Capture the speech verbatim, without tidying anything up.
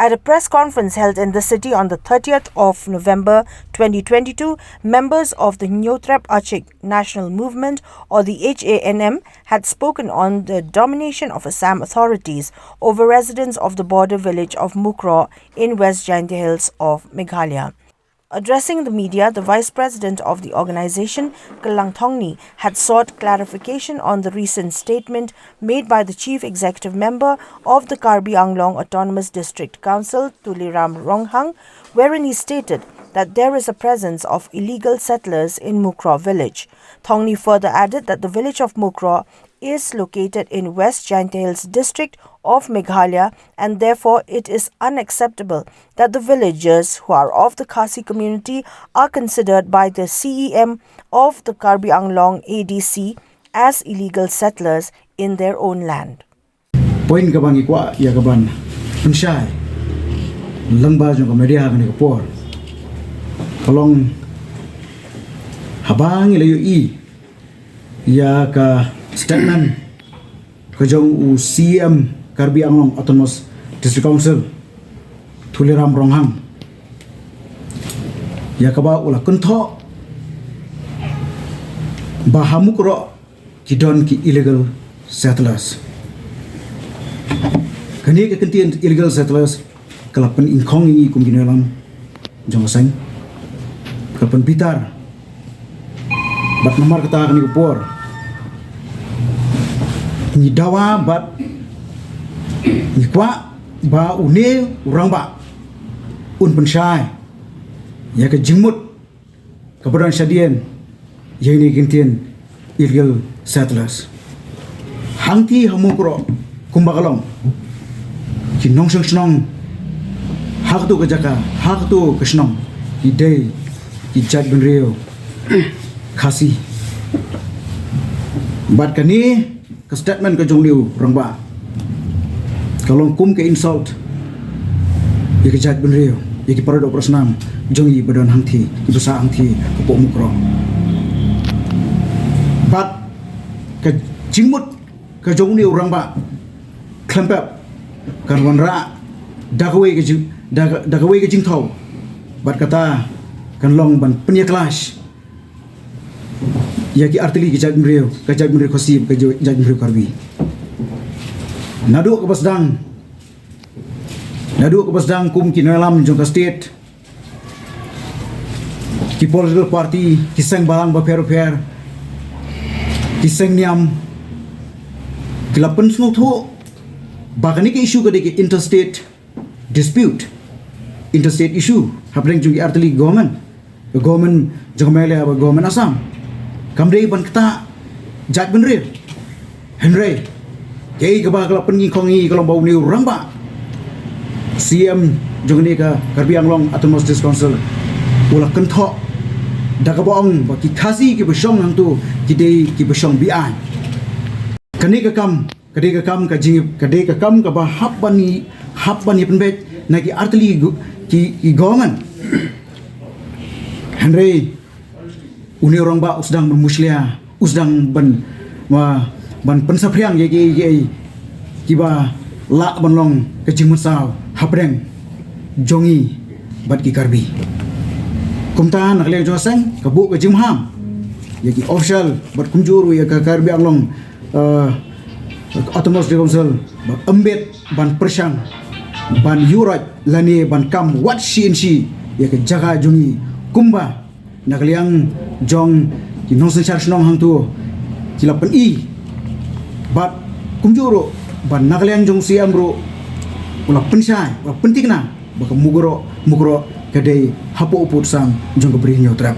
At a press conference held in the city on the thirtieth of November twenty twenty-two, members of the Hynñiewtrep Achik National Movement, or the H A N M, had spoken on the domination of Assam authorities over residents of the border village of Mukroh in West Jaiñtia Hills of Meghalaya. Addressing the media, the vice president of the organization, Kylleng Thongni, had sought clarification on the recent statement made by the chief executive member of the Karbi Anglong Autonomous District Council, Tuliram Ronghang, wherein he stated that there is a presence of illegal settlers in Mukroh village. Thongni further added that the village of Mukroh is located in West Jaiñtia Hills district of Meghalaya, and therefore it is unacceptable that the villagers who are of the Khasi community are considered by the C E M of the Karbi Anglong A D C as illegal settlers in their own land. Point kaba ngi kwah ïa ka ban pynshai lyngba jong ka media ha kane ka por ka long, haba ngi la ïohi ïa ka statement ka jong u C E M Karbi Anglong Autonomous District Council, Tuliram Ronghang, ïa kaba u la kynthoh ba ha Mukroh ki don ki illegal settlers. Kane ka kyntien illegal settlers ka la pynïakhong ïa ngi kum ki nongïalam jong ka seng, ka la pynbitar. Bad namar kata, ha kane ka por ngi dawa bad ngi kwah ba une u rangbah un pynshai ïa ka jingmut kaba don shadien ïa kine ki kyntien illegal settlers. Hangtei ha Mukroh kumba ka long, ki nongshong shnong ha kato ka jaka, ha kato ka shnong, ki dei ki jaitbynriew Khasi. Bad kane ka statement ka jong une u rangbah ka long kum ka insult ïa ka jaitbynriew, ïa ki paradoh parasnam jong ngi ba don hangtei, ki ba sah hangtei hapoh Mukroh. Bad ka jingmut ka jong une u rangbah khlem pep kan wanrah da kawei ka jing, da, da kawei ka jingthaw. Bad kata kan long ban pynïakhlad ïa ki artylli ki jaitbynriew, ka jaitbynriew Khasi, ka jaitbynriew Karbi. Naduh kaba sdang, naduh kaba sdang kum ki nongïalam jong ka state, ki political party, ki seng balang bapher bapher, ki seng niam, ki la pynsngewthuh ba kane ka issue ka dei ka interstate dispute, interstate issue hapdeng jong ki artylli government, government jong Meghalaya bad government Assam. Kam dei ban ktah jaitbynriew. Hynrei kaei kaba ka la pynïakhong ïa ngi ka long ba une u rangbah C E M jong kane ka Karbi Anglong Autonomous District Council u la kynthoh da kaba ong ba ki Khasi ki ba shong hangto ki dei ki ba shong beaiñ. Kane ka kam ka dei ka kam ka jing, ka dei ka kam kaba hap ban ïa, hap ban ïa pynbeit na ki artylli gu-, ki, ki government. Hynrei une u rangbah u sdang ban mushlia, u sdang ban, wa, ban pynsaphriang ïa ki, ïa ki, kiba lah ban long ka jingmynsaw hapdeng jong ngi bad ki Karbi. Kumta na ka liang jong ka seng ka buh ka jingmaham ïa ki official bad kumjuh ruh ïa ka Karbi Anglong, eh, Autonomous District Council ba ym bit ban pyrshang, ban ïuhroit lane ban kam wat shi inshi ïa ka jaka jong ngi, kumba na ka liang jong ki nongsynshar shnong hangto ki la pyni, bad kumjuh ruh ba na ka liang jong C E M ruh u la pynshai, u la pynthikna ba ka Mukroh, Mukroh ka dei hapoh u pud sam jong ka Bri Hynñiewtrep.